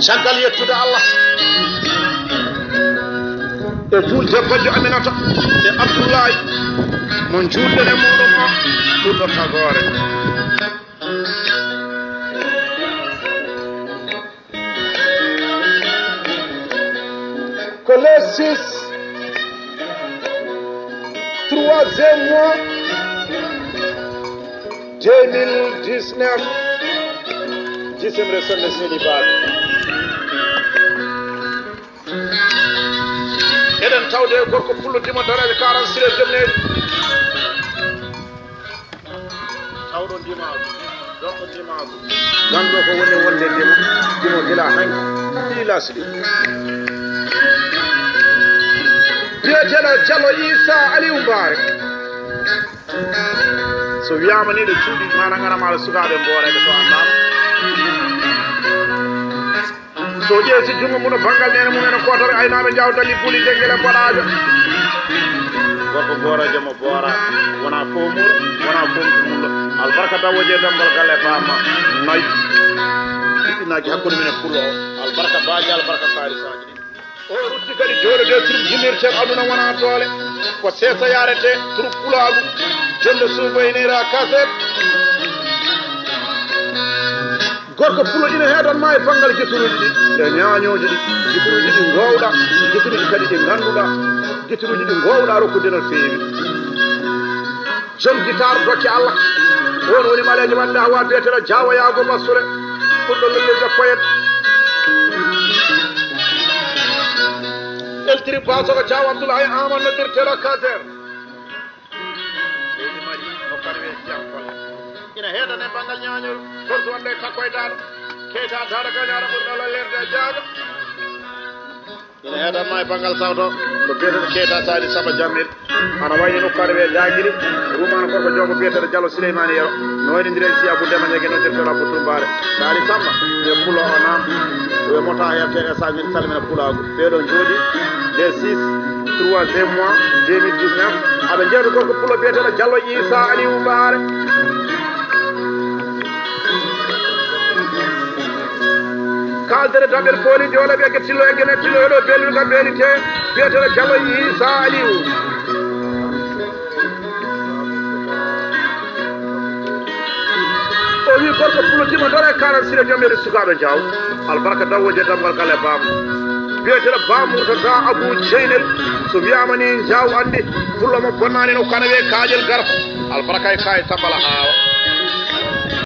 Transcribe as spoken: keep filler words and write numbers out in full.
Caggal yettude Allah e juulde bajjo Aminata e Abdullahi mo juulɗen e muɗum o, ɓurɗo tagoore. Ko le six, troisième mois, deux mille dix-neuf, dixième semaine de célibat. Eɗen tawde gorko pullo dimo dareejo quarante-six e jomneeji. Tawɗo ndimaagu, gorko ndimaagu. Ganndo ko woni wonde ndimo, ndimo gila hanki, ila siɗi. Biyeteeɗo Jallo Isa Aliou Mbaare. So wiyaama ni ɗo cuuɗi mana ngara maɗa sukaaɓe Mbooreeɓe to anndaama. So ƴeewti junngo mum, banngal neene mum en, kootoɓe aynaaɓe Jaaw Dali Buli Jengele Boɗaajo. Gorko goorajo mo boora, wona fof mur, wona fof murlo. Albarka dawoje damgal galle bamma. Nayi. Ɗiɗɗinaaji hakkunde minen pullo o. Albarka baaji, albarka kaalisaaji ɗi. O rutti kadi jooɗo de troupe jimirten aduna wona doole. Ko seesa yarete troupe pulaagu. Jonde suuba ina ira kaset. Gorko pullo ina heedan ma e banngal gituruuji ɗi, e ñaañooji ɗi, gituruuji ɗi ngoowɗa, gituruuji kadi ɗi ngannduɗa, gituruuji ɗi ngoowɗa rokkude no feewi. Joom gitaar dokke Allah, on woni Maleejo Wadda Hawa, biyeteeɗo Jaawa Yaago Basule, ɓurɗo lellirde poyet. Eltiri Basogo Jaaw Abdoulaye Amadou, noddirteeɗo Kader. Leydi Mali, no kadi wiyee Jiyam Kolla. Ina heedane banngal ñaañol, gorko wonde e takko e daaɗo. Keita daaɗo gañaara ɓurɗo lallirde e jaaga. Ina heedan ma e banngal sawto, ko biyeteeɗo Keita Sali Samba Jammel. Ana wayni nokku aɗa wiyee Daagiri, ruumaano gorko joogo biyeteeɗo Jallo Sileymaani Yero. No waynondiri e Siya Abou Demba Ñege, noddirteeɗo Abou Tumbaare. Sali Samba, e pulo o naam. Ɓe mota heɓteeɗe sa min salmina pulaagu. Ɓeeɗo njooɗi, les six, troisième mois, deux mille dix-neuf. Aɓe njeewta gorko pullo biyeteeɗo Jallo Isa Aliou Mbaare. Kaaldere Damel Booli Joole ɓe Tillo e Gene Tillo e ɗo Beelirga Beelite, biyeteeɗo Jallo Isa Aliou. O wi gorko pullo dimo dara e quarante-six e jom e sukaaɓe Jaaw. Albarka dawoje damgal kala e baamu. Biyeteeɗo Ba Murtata Abou Ceynel. So wiyaama ni Jaaw anndi pullo mo bonnaani no kana wiyee Kaƴel Garba. Albarka e kaye Sambala Haawa.